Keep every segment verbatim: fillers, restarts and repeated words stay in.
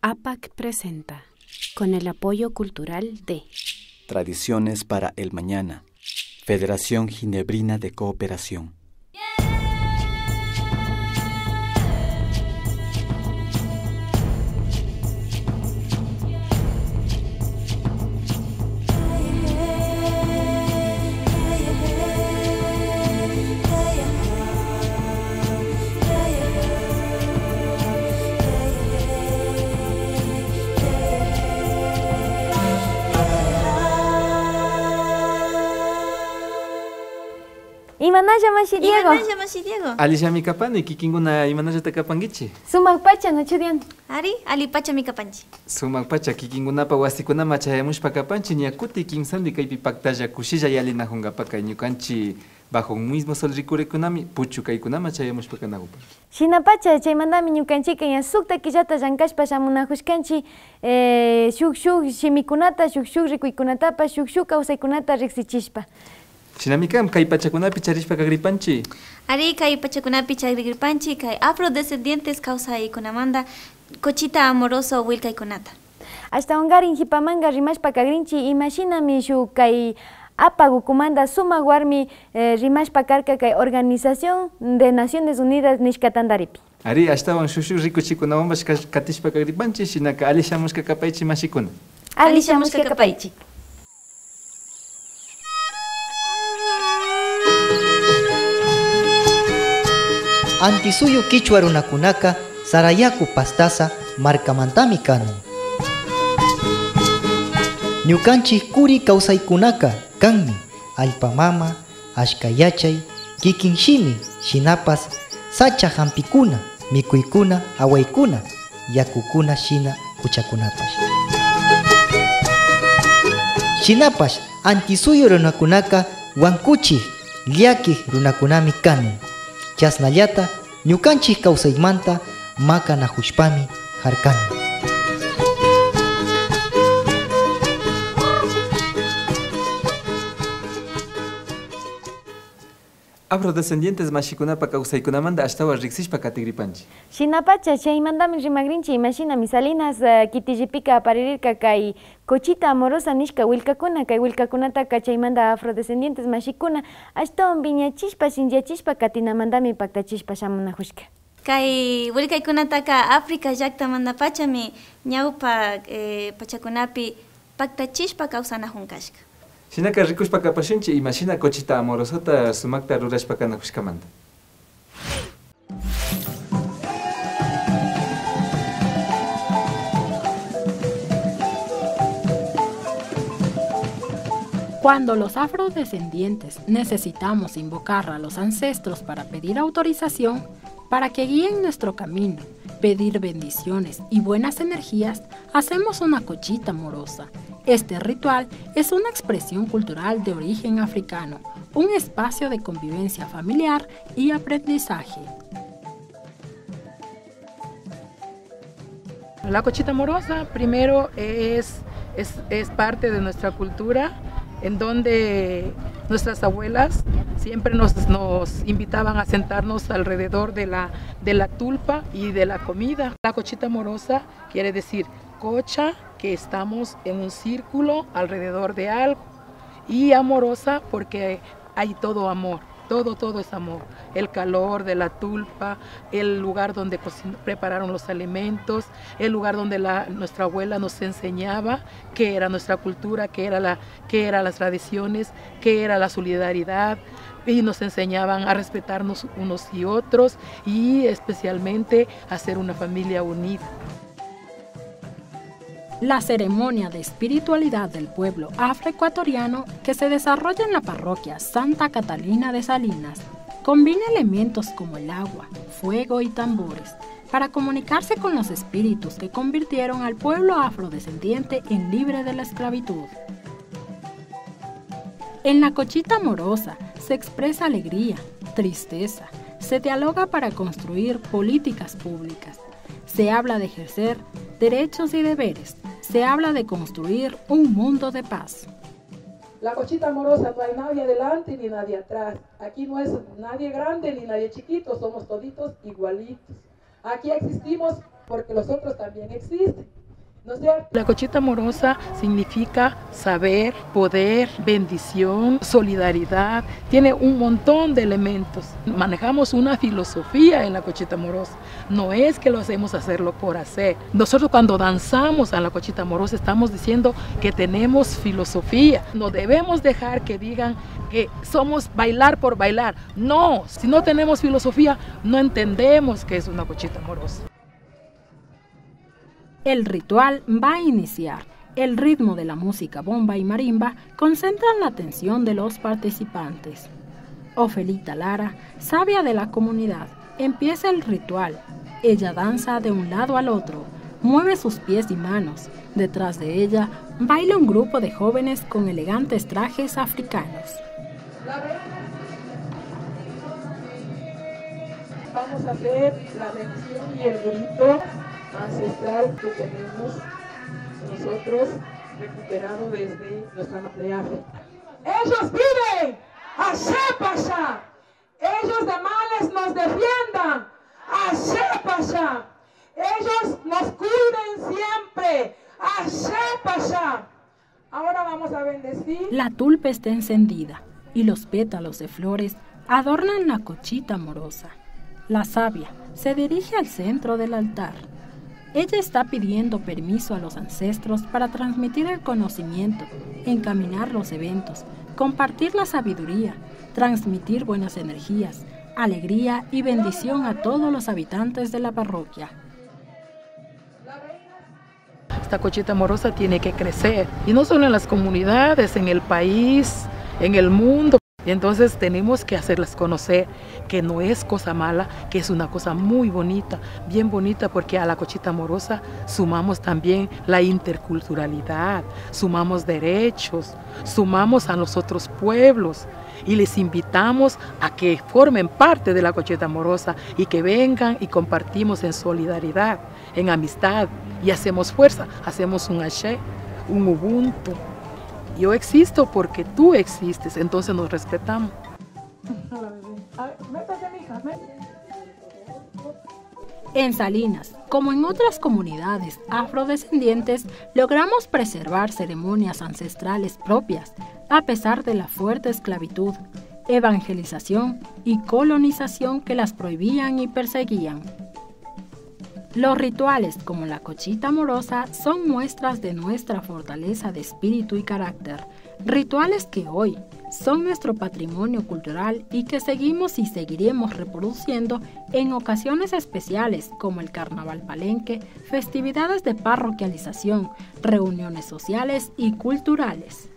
APAC presenta, con el apoyo cultural de Tradiciones para el Mañana, Federación Ginebrina de Cooperación. Imanalla, mashi Diego? Imanalla, mashi Diego? Alishami kapani, kikinkuna imanallata kapankichi? Sumak pacha, nachu Diana? Ari, ali pachami kapanchi. Sumak pacha, kikinkunapa wasikunaman chayamushpa kapanchi, ña kuti kimsandi kaypi paktalla kushilla yalinakunkapaka ñukanchi bajo un mismo sol rikurikunami puchukaykunaman chayamushpa kanakupan. Shinapacha, chaymantami ñukanchika ña sukta killata llankashpa shamunakushkanchi, eh, shuk shuk shimikunata, shuk shuk rikuykunatapash, shuk shuk kawsaykunata riksichishpa. Shinami kan, kay pachakunapi charishpa kagripanchi. Ari, kay pachakunapi charigripanchi kay afrodescendientes kawsaykunamanta cochita amoroso willkaykunata. Ashtawankarin hipamanka rimashpa kagrinchi imashinami shuk kay APAC ukumanta sumak warmi, eh, rimashpa karka kay Organización de Naciones Unidas nishka tantaripi. Ari, ashtawan shuk shuk rikuchikunawanpash kash-, katishpa kagripanchi, shinaka ali shamushka kapaychi mashikuna. Ali shamushka kapaychi. Antisuyu kichwa runakunaka Sarayaku Pastaza markamantami kanun. Ñukanchik kuri kawsaykunaka kanmi allpa mama, ashka yachay, kikin shimi, shinapash sacha hampikuna, mikuykuna, awaykuna, yakukuna shina huchakunapash. Shinapash antisuyu runakunaka wankuchik, llakik runakunami kanun. Chashnallata ñukanchik kawsaymanta makanakushpami karkani. Afrodescendientes mashikunapa kawsaykunamanta ashtawan riksishpa katigripanchi. Shinapacha, chaymantami rimagrinchi imashinami Salinas, eh, kitillipika aparirirka kay Cochita Amorosa nishka willkakuna. Kay willkakunataka chaymanta afrodescendientes mashikuna ashtawan wiñachishpa, shinllachishpa katinamantami paktachishpa shamunakushka. Kay willkaykunataka África llaktamantapachami ñawpa, eh, pachakunapi paktachishpa kawsanakun kashka. Shinaka rikushpa kapashunchi imashina Cochita Amorosota sumakta rurashpa kanakushkamanta. Cuando los afrodescendientes necesitamos invocar a los ancestros para pedir autorización, para que guíen nuestro camino, pedir bendiciones y buenas energías, hacemos una cochita amorosa. Este ritual es una expresión cultural de origen africano, un espacio de convivencia familiar y aprendizaje. La cochita amorosa primero es, es, es parte de nuestra cultura, en donde nuestras abuelas siempre nos, nos invitaban a sentarnos alrededor de la, de la tulpa y de la comida. La cochita amorosa quiere decir cocha, que estamos en un círculo alrededor de algo, y amorosa porque hay todo amor. Todo, todo es amor. El calor de la tulpa, el lugar donde cocin-, prepararon los alimentos, el lugar donde la, nuestra abuela nos enseñaba qué era nuestra cultura, qué era la, qué eran las tradiciones, qué era la solidaridad, y nos enseñaban a respetarnos unos y otros, y especialmente a ser una familia unida. La ceremonia de espiritualidad del pueblo afroecuatoriano que se desarrolla en la parroquia Santa Catalina de Salinas combina elementos como el agua, fuego y tambores para comunicarse con los espíritus que convirtieron al pueblo afrodescendiente en libre de la esclavitud. En la cochita amorosa se expresa alegría, tristeza, se dialoga para construir políticas públicas. Se habla de ejercer derechos y deberes. Se habla de construir un mundo de paz. La cochita amorosa, no hay nadie adelante ni nadie atrás. Aquí no es nadie grande ni nadie chiquito, somos toditos igualitos. Aquí existimos porque los otros también existen. ¿No es cierto? La cochita morosa significa saber, poder, bendición, solidaridad. Tiene un montón de elementos. Manejamos una filosofía en la cochita morosa. No es que lo hacemos hacerlo por hacer. Nosotros cuando danzamos a la cochita morosa estamos diciendo que tenemos filosofía. No debemos dejar que digan que somos bailar por bailar. No, si no tenemos filosofía, no entendemos qué es una cochita morosa. El ritual va a iniciar. El ritmo de la música bomba y marimba concentran la atención de los participantes. Ofelita Lara, sabia de la comunidad, empieza el ritual. Ella danza de un lado al otro, mueve sus pies y manos. Detrás de ella baila un grupo de jóvenes con elegantes trajes africanos. Vamos a hacer la bendición y el grito ancestral que tenemos nosotros recuperado desde nuestra madre África. Ellos viven, Ashe Pasha. Ellos de males nos defiendan, Ashe Pasha. Ellos nos cuiden siempre, Ashe Pasha. Ahora vamos a bendecir. La tulpa está encendida y los pétalos de flores adornan la cochita morosa. La sabia se dirige al centro del altar. Ella está pidiendo permiso a los ancestros para transmitir el conocimiento, encaminar los eventos, compartir la sabiduría, transmitir buenas energías, alegría y bendición a todos los habitantes de la parroquia. Esta cochita morosa tiene que crecer, y no solo en las comunidades, en el país, en el mundo. Y entonces tenemos que hacerles conocer que no es cosa mala, que es una cosa muy bonita, bien bonita, porque a la cochita morosa sumamos también la interculturalidad, sumamos derechos, sumamos a los otros pueblos y les invitamos a que formen parte de la cochita morosa y que vengan y compartimos en solidaridad, en amistad, y hacemos fuerza, hacemos un Ashe, un Ubuntu. Yo existo porque tú existes, entonces nos respetamos. A ver, métase, mija, métase. En Salinas, como en otras comunidades afrodescendientes, logramos preservar ceremonias ancestrales propias, a pesar de la fuerte esclavitud, evangelización y colonización que las prohibían y perseguían. Los rituales como la cochita morosa son muestras de nuestra fortaleza de espíritu y carácter, rituales que hoy son nuestro patrimonio cultural y que seguimos y seguiremos reproduciendo en ocasiones especiales como el Carnaval Palenque, festividades de parroquialización, reuniones sociales y culturales.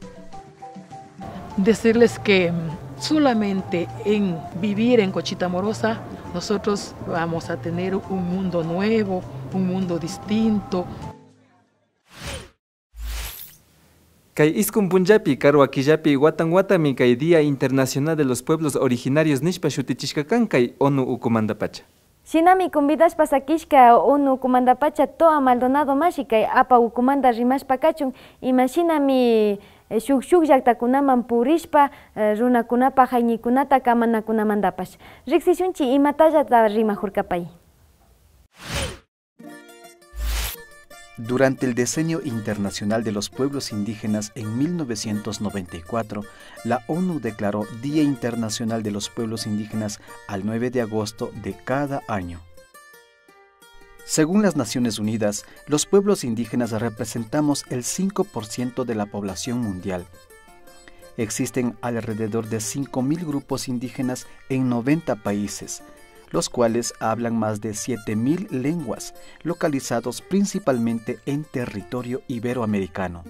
Decirles que, mm, solamente en vivir en Cochita Morosa, nosotros vamos a tener un mundo nuevo, un mundo distinto. Kay iskun punllapi, karua killapi, watan watami kay Día Internacional de los Pueblos Originarios nishpa shutichishka kan kay ONU ukumandapacha. Shinami convidashpa sakishka ONU ukumandapacha Toa Maldonado mashi kay apa ukumanda rimashpa kachun, imashinami, eh, shuk shuk llaktakunaman purishpa, eh, runakunapa hayñikunata kamanakunamandapash. Riksishunchi imatallata rimajurka pay. Durante el Decenio Internacional de los Pueblos Indígenas en mil novecientos noventa y cuatro, la ONU declaró Día Internacional de los Pueblos Indígenas al nueve de agosto de cada año. Según las Naciones Unidas, los pueblos indígenas representamos el cinco por ciento de la población mundial. Existen alrededor de cinco mil grupos indígenas en noventa países, los cuales hablan más de siete mil lenguas, localizados principalmente en territorio iberoamericano.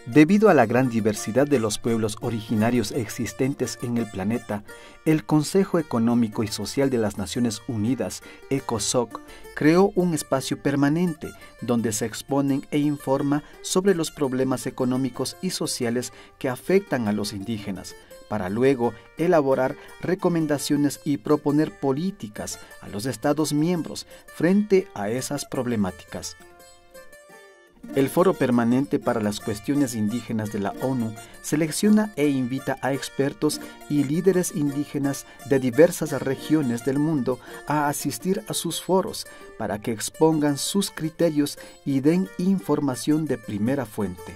Debido a la gran diversidad de los pueblos originarios existentes en el planeta, el Consejo Económico y Social de las Naciones Unidas, ECOSOC, creó un espacio permanente donde se exponen e informa sobre los problemas económicos y sociales que afectan a los indígenas, para luego elaborar recomendaciones y proponer políticas a los Estados miembros frente a esas problemáticas. El Foro Permanente para las Cuestiones Indígenas de la ONU selecciona e invita a expertos y líderes indígenas de diversas regiones del mundo a asistir a sus foros para que expongan sus criterios y den información de primera fuente.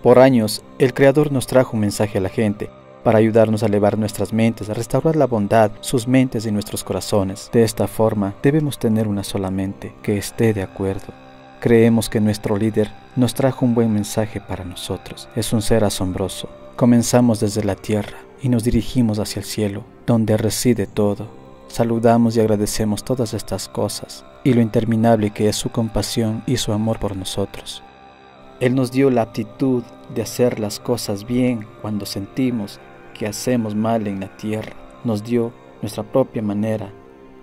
Por años, el Creador nos trajo un mensaje a la gente para ayudarnos a elevar nuestras mentes, a restaurar la bondad, sus mentes y nuestros corazones. De esta forma, debemos tener una sola mente que esté de acuerdo. Creemos que nuestro líder nos trajo un buen mensaje para nosotros. Es un ser asombroso. Comenzamos desde la tierra y nos dirigimos hacia el cielo, donde reside todo. Saludamos y agradecemos todas estas cosas y lo interminable que es su compasión y su amor por nosotros. Él nos dio la aptitud de hacer las cosas bien cuando sentimos que hacemos mal en la tierra. Nos dio nuestra propia manera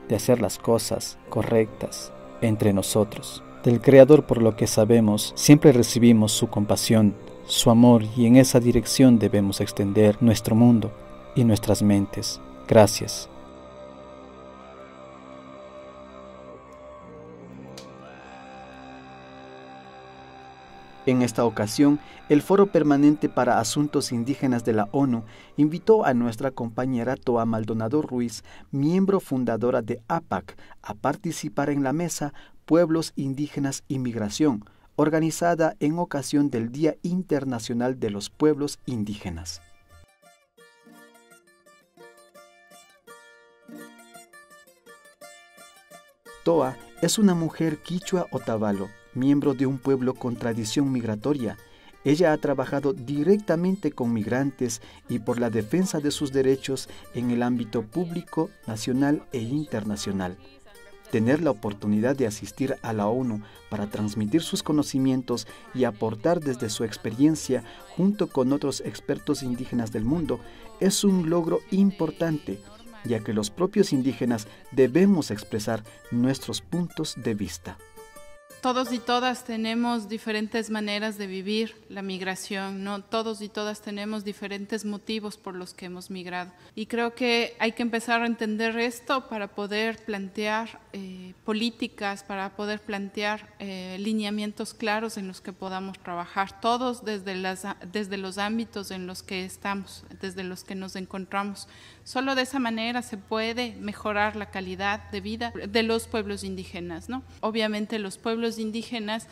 de hacer las cosas correctas entre nosotros. Del Creador, por lo que sabemos, siempre recibimos su compasión, su amor, y en esa dirección debemos extender nuestro mundo y nuestras mentes. Gracias. En esta ocasión, el Foro Permanente para Asuntos Indígenas de la ONU invitó a nuestra compañera Toa Maldonado Ruiz, miembro fundadora de APAC, a participar en la mesa Pueblos Indígenas y Migración, organizada en ocasión del Día Internacional de los Pueblos Indígenas. Toa es una mujer quichua otavalo, miembro de un pueblo con tradición migratoria. Ella ha trabajado directamente con migrantes y por la defensa de sus derechos en el ámbito público, nacional e internacional. Tener la oportunidad de asistir a la ONU para transmitir sus conocimientos y aportar desde su experiencia junto con otros expertos indígenas del mundo es un logro importante, ya que los propios indígenas debemos expresar nuestros puntos de vista. Todos y todas tenemos diferentes maneras de vivir la migración, ¿no? Todos y todas tenemos diferentes motivos por los que hemos migrado. Y creo que hay que empezar a entender esto para poder plantear, eh, políticas, para poder plantear, eh, lineamientos claros en los que podamos trabajar todos desde las, desde los ámbitos en los que estamos, desde los que nos encontramos. Solo de esa manera se puede mejorar la calidad de vida de los pueblos indígenas, ¿no? Obviamente los pueblos indígenas,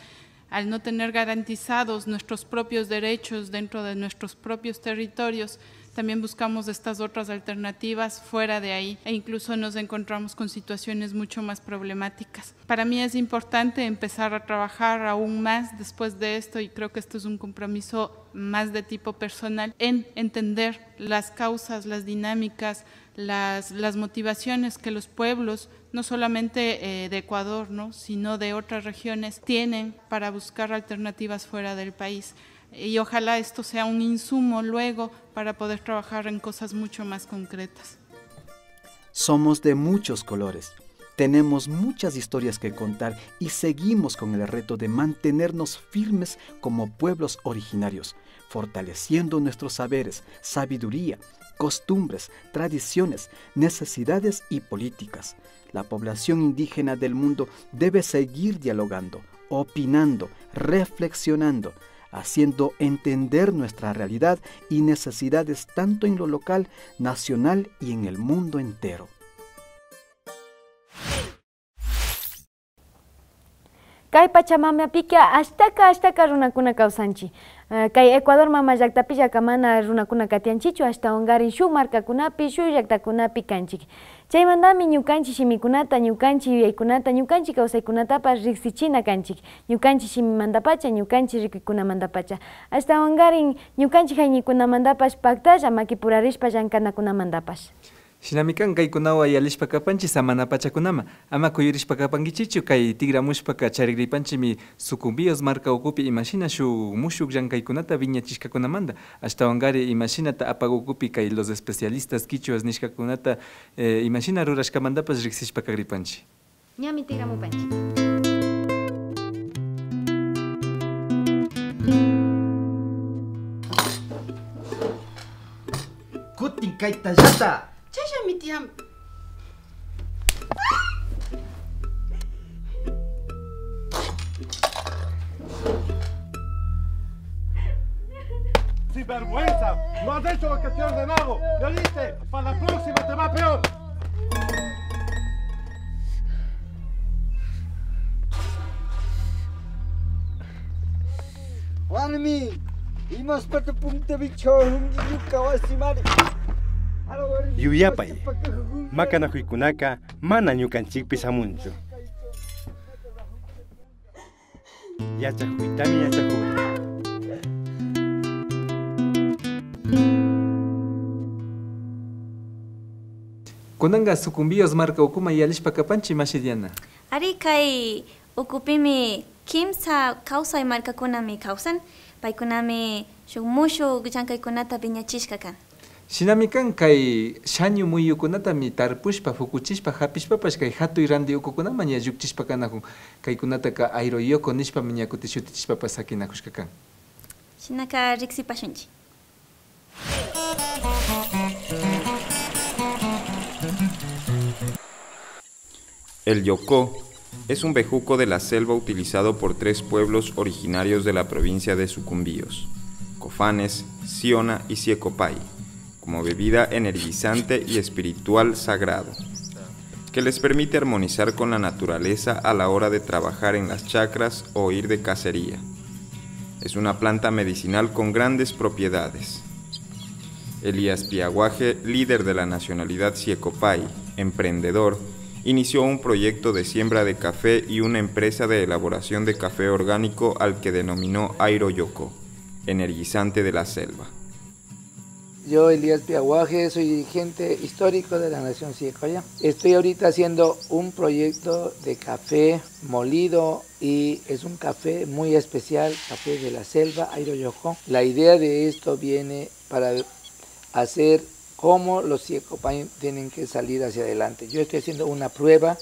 al no tener garantizados nuestros propios derechos dentro de nuestros propios territorios, también buscamos estas otras alternativas fuera de ahí, e incluso nos encontramos con situaciones mucho más problemáticas. Para mí es importante empezar a trabajar aún más después de esto, y creo que esto es un compromiso más de tipo personal, en entender las causas, las dinámicas, las, las motivaciones que los pueblos, no solamente, eh, de Ecuador, ¿no?, sino de otras regiones, tienen para buscar alternativas fuera del país. Y ojalá esto sea un insumo luego para poder trabajar en cosas mucho más concretas. Somos de muchos colores. Tenemos muchas historias que contar y seguimos con el reto de mantenernos firmes como pueblos originarios, fortaleciendo nuestros saberes, sabiduría, costumbres, tradiciones, necesidades y políticas. La población indígena del mundo debe seguir dialogando, opinando, reflexionando, haciendo entender nuestra realidad y necesidades tanto en lo local, nacional y en el mundo entero. Kay pachamamapika ashtaka, ashtaka runakuna kawsanchik. Eh, kay Ecuador mama llaktapillaka mana runakunaka tiyanchikchu, ashtawankarin shuk markakunapi, shuk llaktakunapi kanchik. Chaymantami ñukanchik shimikunata, ñukanchik yuyaykunata, ñukanchik kawsaykunatapash riksichina kanchik, ñukanchik shimimantapacha, ñukanchik rikuykunamantapacha, ashtawankarin ñukanchik hayñikunamantapash paktalla makipurarishpa llankanakunamantapash. Shinami kan kaykunawan yalishpa kapanchik samana pachakunaman. Ama kuyurishpa kapankichikchu, kay tikramushpaka charigripanchikmi Sucumbíos marka ukupi imashina shuk mushuk llankaykunata wiñachishkakunamanta, ashtawankari imashinata APAC ukupi kay los especialistas kichwas nishkakunata, eh, imashina rurashkamantapash riksishpa kagripanchik. Ñami tikramupanchik. Kutin kaytallata. Chayllami tiyan. Sinvergüenza, no has hecho lo que te he ordenado. ¿Me oíste? Para la próxima te va peor. Warmi, imashpata puntapi chawajunki ñuka wasimari. Yuyapay, makanakuykunaka mana ñukanchikpi shamunchu. Yachakuytami yachakuni. Kunanka Sucumbíos marka ukuman yallishpa kapanchik, mashi Diana. Ari, kay ukupimi kimsa kawsay markakunami kawsan, paykunami shuk mushuk llankaykunata wiñachishka kan. Shinami kan, kay shañu muyukunatami tarpushpa, pukuchishpa, japishpapash kay jatuy randi ukukunaman ña llukchishpa kanajun. Kaykunataka Ayro Yoko nishpami ña kutin shutichishpapash sakinajushka kan. Shinaka riksipashunchik. El yocó es un bejuco de la selva utilizado por tres pueblos originarios de la provincia de Sucumbíos, Cofanes, Siona y Siecopay, como bebida energizante y espiritual sagrado, que les permite armonizar con la naturaleza a la hora de trabajar en las chacras o ir de cacería. Es una planta medicinal con grandes propiedades. Elías Piaguaje, líder de la nacionalidad Siecopay, emprendedor, inició un proyecto de siembra de café y una empresa de elaboración de café orgánico al que denominó Airo Yoko, energizante de la selva. Yo, Elías Piaguaje, soy dirigente histórico de la Nación Siecoya. Estoy ahorita haciendo un proyecto de café molido y es un café muy especial, café de la selva, Airo Yoko. La idea de esto viene para hacer cómo los Siecopay tienen que salir hacia adelante. Yo estoy haciendo una prueba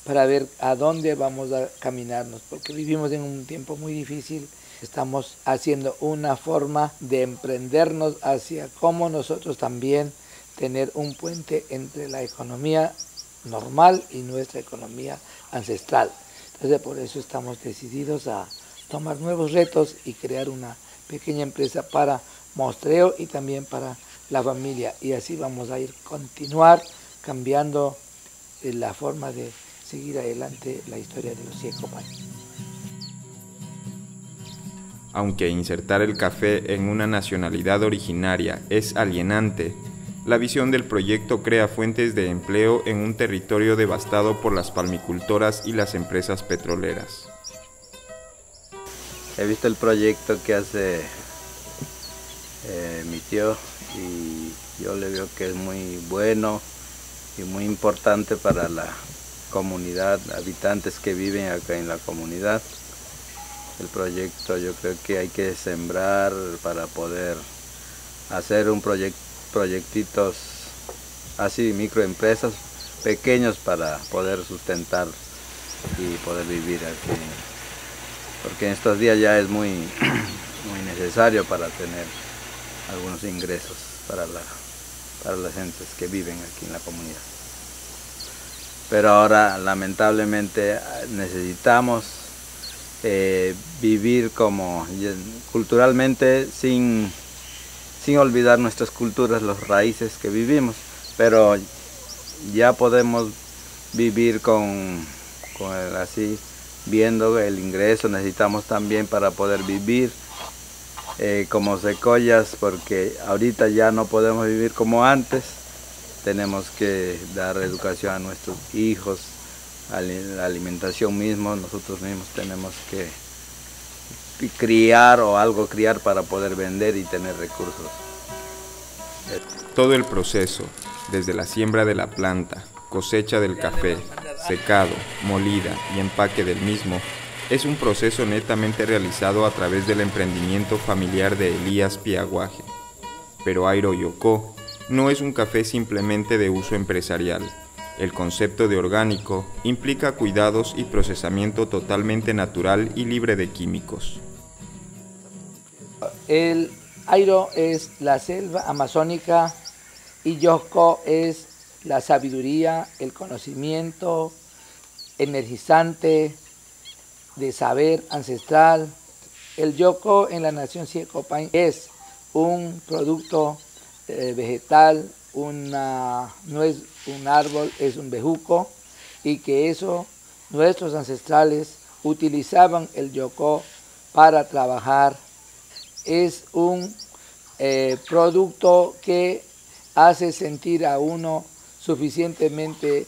para ver a dónde vamos a caminarnos, porque vivimos en un tiempo muy difícil. Estamos haciendo una forma de emprendernos hacia cómo nosotros también tener un puente entre la economía normal y nuestra economía ancestral. Entonces, por eso estamos decididos a tomar nuevos retos y crear una pequeña empresa para muestreo y también para la familia. Y así vamos a ir continuar cambiando, eh, la forma de seguir adelante la historia de los Siecopay. Aunque insertar el café en una nacionalidad originaria es alienante, la visión del proyecto crea fuentes de empleo en un territorio devastado por las palmicultoras y las empresas petroleras. He visto el proyecto que hace, eh, mi tío, y yo le veo que es muy bueno y muy importante para la comunidad, habitantes que viven acá en la comunidad. El proyecto, yo creo que hay que sembrar para poder hacer un proyec-, proyectitos así, microempresas pequeños para poder sustentar y poder vivir aquí, porque en estos días ya es muy, muy necesario para tener algunos ingresos para la, para las gentes que viven aquí en la comunidad. Pero ahora, lamentablemente, necesitamos, eh, vivir como, culturalmente, sin, sin olvidar nuestras culturas, los raíces que vivimos. Pero ya podemos vivir con, con el, así, viendo el ingreso necesitamos también para poder vivir, eh, como secoyas, porque ahorita ya no podemos vivir como antes. Tenemos que dar educación a nuestros hijos, ali-, la alimentación mismo, nosotros mismos tenemos que criar o algo criar para poder vender y tener recursos. Todo el proceso, desde la siembra de la planta, cosecha del café, secado, molida y empaque del mismo, es un proceso netamente realizado a través del emprendimiento familiar de Elías Piaguaje. Pero Airo Yoko no es un café simplemente de uso empresarial. El concepto de orgánico implica cuidados y procesamiento totalmente natural y libre de químicos. El Airo es la selva amazónica y Yoko es la sabiduría, el conocimiento energizante de saber ancestral. El Yoko en la nación Siecopay es Un producto, eh, vegetal, una, no es un árbol, es un bejuco, y que eso nuestros ancestrales utilizaban el yocó para trabajar. Es un, eh, producto que hace sentir a uno suficientemente,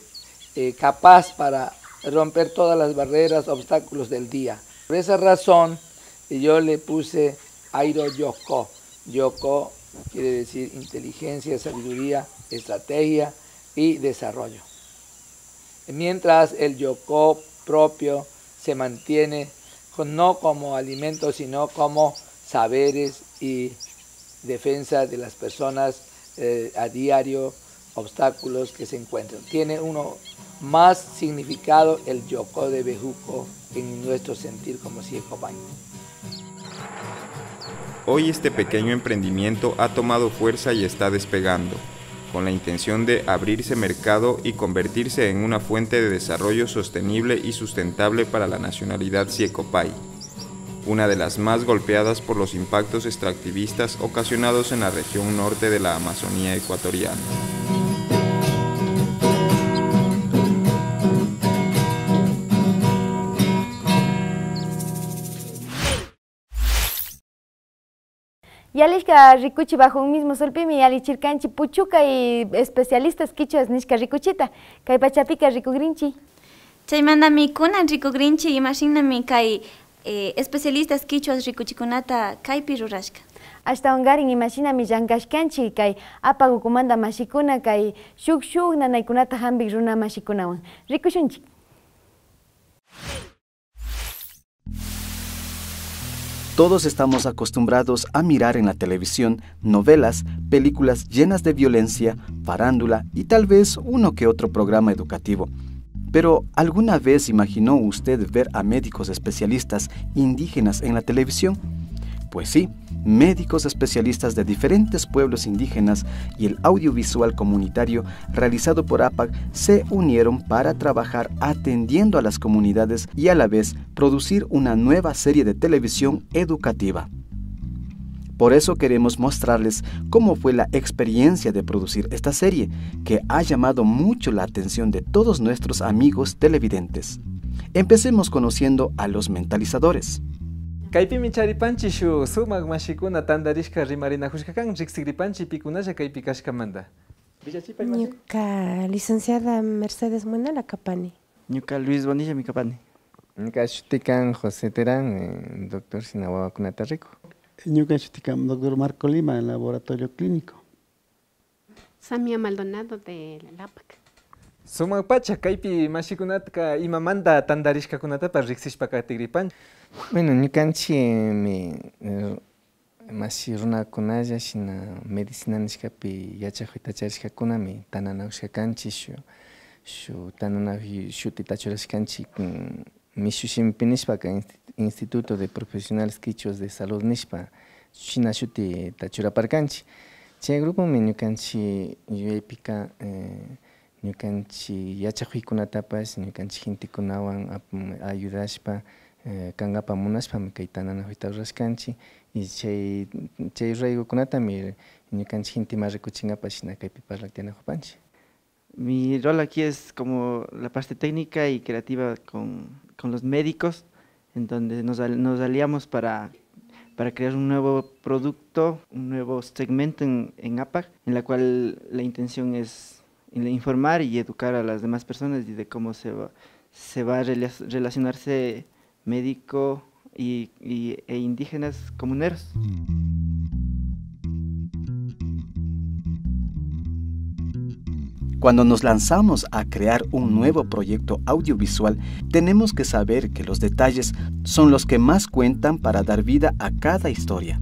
eh, capaz para romper todas las barreras, obstáculos del día. Por esa razón, yo le puse Airo Yoko. Yoko quiere decir inteligencia, sabiduría, estrategia y desarrollo. Mientras el yoko propio se mantiene con, no como alimento, sino como saberes y defensa de las personas, eh, a diario, obstáculos que se encuentran. Tiene uno más significado el yoko de bejuco en nuestro sentir como Siekopany. Hoy este pequeño emprendimiento ha tomado fuerza y está despegando, con la intención de abrirse mercado y convertirse en una fuente de desarrollo sostenible y sustentable para la nacionalidad Siekopay, una de las más golpeadas por los impactos extractivistas ocasionados en la región norte de la Amazonía ecuatoriana. Yalishka rikuchi bajo un mismo solpimi yalichirkanchi puchuka y especialistas kichwas nishka rikuchita. Kay pachapika rikugrinchi. Chaymantami kunan rikugrinchi imashinami kay, eh, especialistas kichwas rikuchikunata kaypi rurashka. Ashtawankarin imashinami llankashkanchi kay apagukumanta mashikuna kay shuk shuk nanaykunata hampik runa mashikunawan. Rikushunchi. Todos estamos acostumbrados a mirar en la televisión novelas, películas llenas de violencia, farándula y tal vez uno que otro programa educativo. Pero, ¿alguna vez imaginó usted ver a médicos especialistas indígenas en la televisión? Pues sí, médicos especialistas de diferentes pueblos indígenas y el audiovisual comunitario realizado por APAC se unieron para trabajar atendiendo a las comunidades y a la vez producir una nueva serie de televisión educativa. Por eso queremos mostrarles cómo fue la experiencia de producir esta serie, que ha llamado mucho la atención de todos nuestros amigos televidentes. Empecemos conociendo a los mentalizadores. Kaypimi charipanchi shuk sumak mashikuna tantarishka rimarinajushka kan, riksigripanchi pikunalla kaypi kashkamanta. Ñuka licenciada Mercedes Muenala kapani. Ñuka Luis Bonillami kapani. Ñuka shuti kan José Terán, eh, doctor shina wawakunata rikuk. Ñuka shuti kan doctor Marco Lima, laboratorio clínico. Samia Maldonado de Lapac. Sumak pacha, kaypi mashikunataka imamanta tantarishkakunatapash riksishpa katigripanchi. Bueno, ñukanchikmi, eh, mashi runakunalla shina medicina nishkapi yachakuyta charishkakunami tananakushka kanchik, shuk, shuk tananakuy shutita churashkanchik, mm, mishu shimipi nishpaka Insti-, Instituto de Profesionales Kichwas de Salud nishpa shina shutita churaparkanchik. Chay grupomi ñukanchik yuyaypika, eh, ñukanchik yachakuykunatapash ñukanchik gentekunawan ap-, ayudashpa, eh, kankapak munashpami kay tantanakuyta rurashkanchik, y chay, chay ruraykunatami ñukanchik genteman rikuchinkapak shina kaypi parlaktianakupanchik. Mi rol aquí es como la parte técnica y creativa con, con los médicos, en donde nos, al- nos aliamos para, para crear un nuevo producto, un nuevo segmento en, en APAC, en la cual la intención es informar y educar a las demás personas y de cómo se va, se va a rela- relacionarse médico y, y- e indígenas comuneros. Cuando nos lanzamos a crear un nuevo proyecto audiovisual, tenemos que saber que los detalles son los que más cuentan para dar vida a cada historia.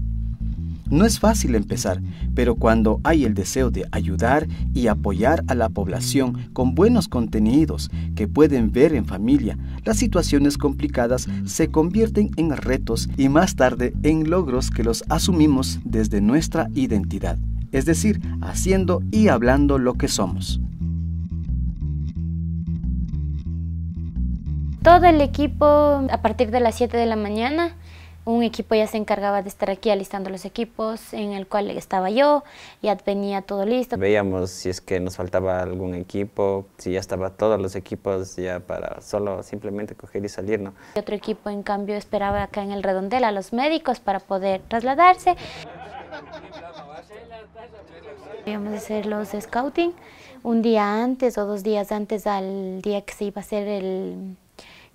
No es fácil empezar, pero cuando hay el deseo de ayudar y apoyar a la población con buenos contenidos que pueden ver en familia, las situaciones complicadas se convierten en retos y más tarde en logros que los asumimos desde nuestra identidad, es decir, haciendo y hablando lo que somos. Todo el equipo a partir de las siete de la mañana Un equipo ya se encargaba de estar aquí alistando los equipos, en el cual estaba yo, ya venía todo listo. Veíamos si es que nos faltaba algún equipo, si ya estaba todos los equipos ya para solo simplemente coger y salir, ¿no? Y otro equipo, en cambio, esperaba acá en el redondel a los médicos para poder trasladarse. Íbamos a hacer los scouting un día antes o dos días antes al día que se iba a hacer el,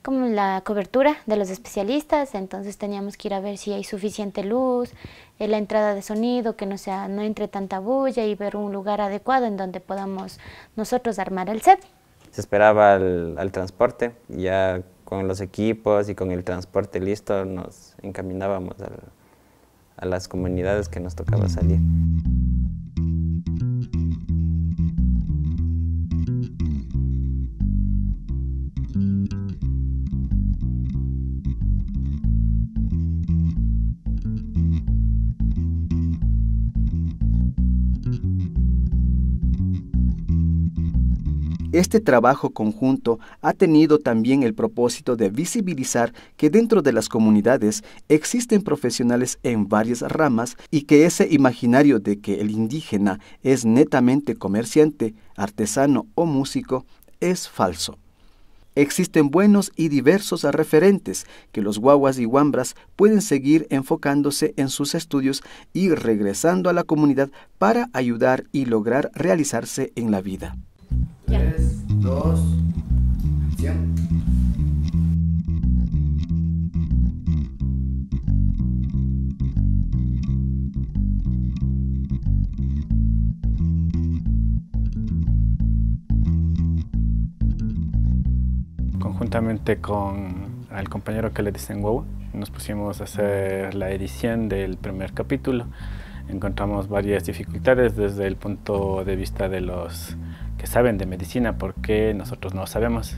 como la cobertura de los especialistas, entonces teníamos que ir a ver si hay suficiente luz, eh, la entrada de sonido, que no sea, no entre tanta bulla y ver un lugar adecuado en donde podamos nosotros armar el set. Se esperaba al, al transporte, ya con los equipos y con el transporte listo nos encaminábamos al, a las comunidades que nos tocaba salir. Este trabajo conjunto ha tenido también el propósito de visibilizar que dentro de las comunidades existen profesionales en varias ramas y que ese imaginario de que el indígena es netamente comerciante, artesano o músico es falso. Existen buenos y diversos referentes que los guaguas y wambras pueden seguir enfocándose en sus estudios y regresando a la comunidad para ayudar y lograr realizarse en la vida. Tres, dos, acción. Conjuntamente con al compañero que le dicen Guagua, nos pusimos a hacer la edición del primer capítulo. Encontramos varias dificultades desde el punto de vista de los que saben de medicina, porque nosotros no sabemos.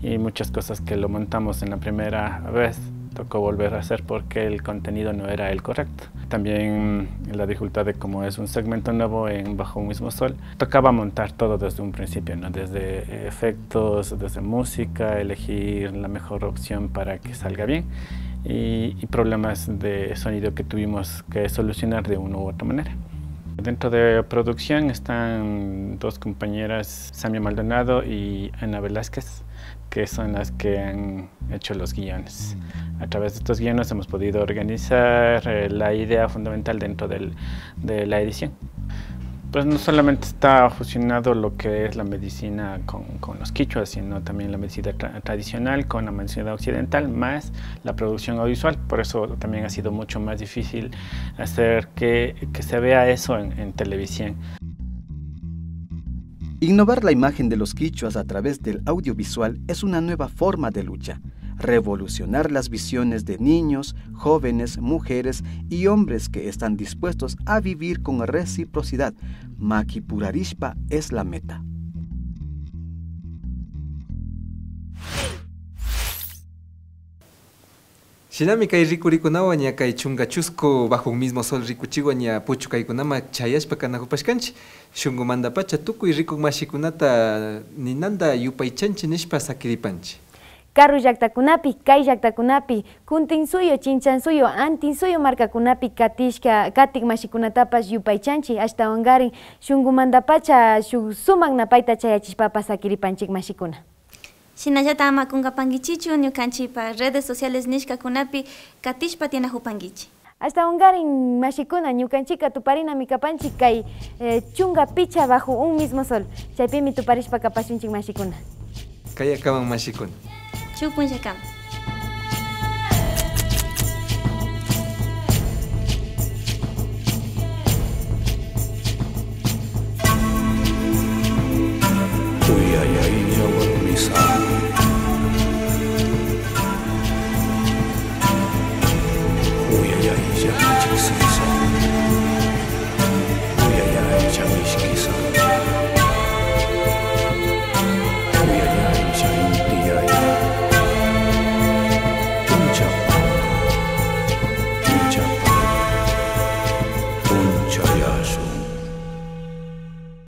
Y muchas cosas que lo montamos en la primera vez tocó volver a hacer porque el contenido no era el correcto. También la dificultad de cómo es un segmento nuevo en Bajo un mismo sol, tocaba montar todo desde un principio, ¿no? Desde efectos, desde música, elegir la mejor opción para que salga bien y, y problemas de sonido que tuvimos que solucionar de una u otra manera. Dentro de producción están dos compañeras, Samia Maldonado y Ana Velázquez, que son las que han hecho los guiones. A través de estos guiones hemos podido organizar eh, la idea fundamental dentro del, de la edición. Pues no solamente está fusionado lo que es la medicina con, con los quichuas, sino también la medicina tra- tradicional con la medicina occidental, más la producción audiovisual. Por eso también ha sido mucho más difícil hacer que, que se vea eso en, en televisión. Innovar la imagen de los quichuas a través del audiovisual es una nueva forma de lucha. Revolucionar las visiones de niños, jóvenes, mujeres y hombres que están dispuestos a vivir con reciprocidad. Makipurarishpa es la meta. Shinami kay rikurikunawan ña kay chunka chusku Bajo un mismo sol rikuchiwan ña puchukaykunaman chayashpa kanakupashkanchik. Shunkumantapacha tukuy rikuk mashikunata ninanta yupaychanchik nishpa sakiripanchik. Karu llaktakunapi, kay llaktakunapi, Kuntinsuyu, Chinchansuyu, Antinsuyu markakunapi katishka katik mashikunatapash yupaychanchik, ashtawankarin shunkumantapacha shuk sumak napayta chayachishpapash sakiripanchik mashikuna. Shinallata ama kunkapankichichu ñukanchikpa redes sociales nishkakunapi katishpa tiyanakupankichik. Ashtawankarin mashikuna, ñukanchikka tuparinami kapanchik kay eh, chunka picha bajo un mismo sol. Chaypimi tuparishpa kapashunchik mashikuna. Kayakaman mashikuna. Shuk punllakaman.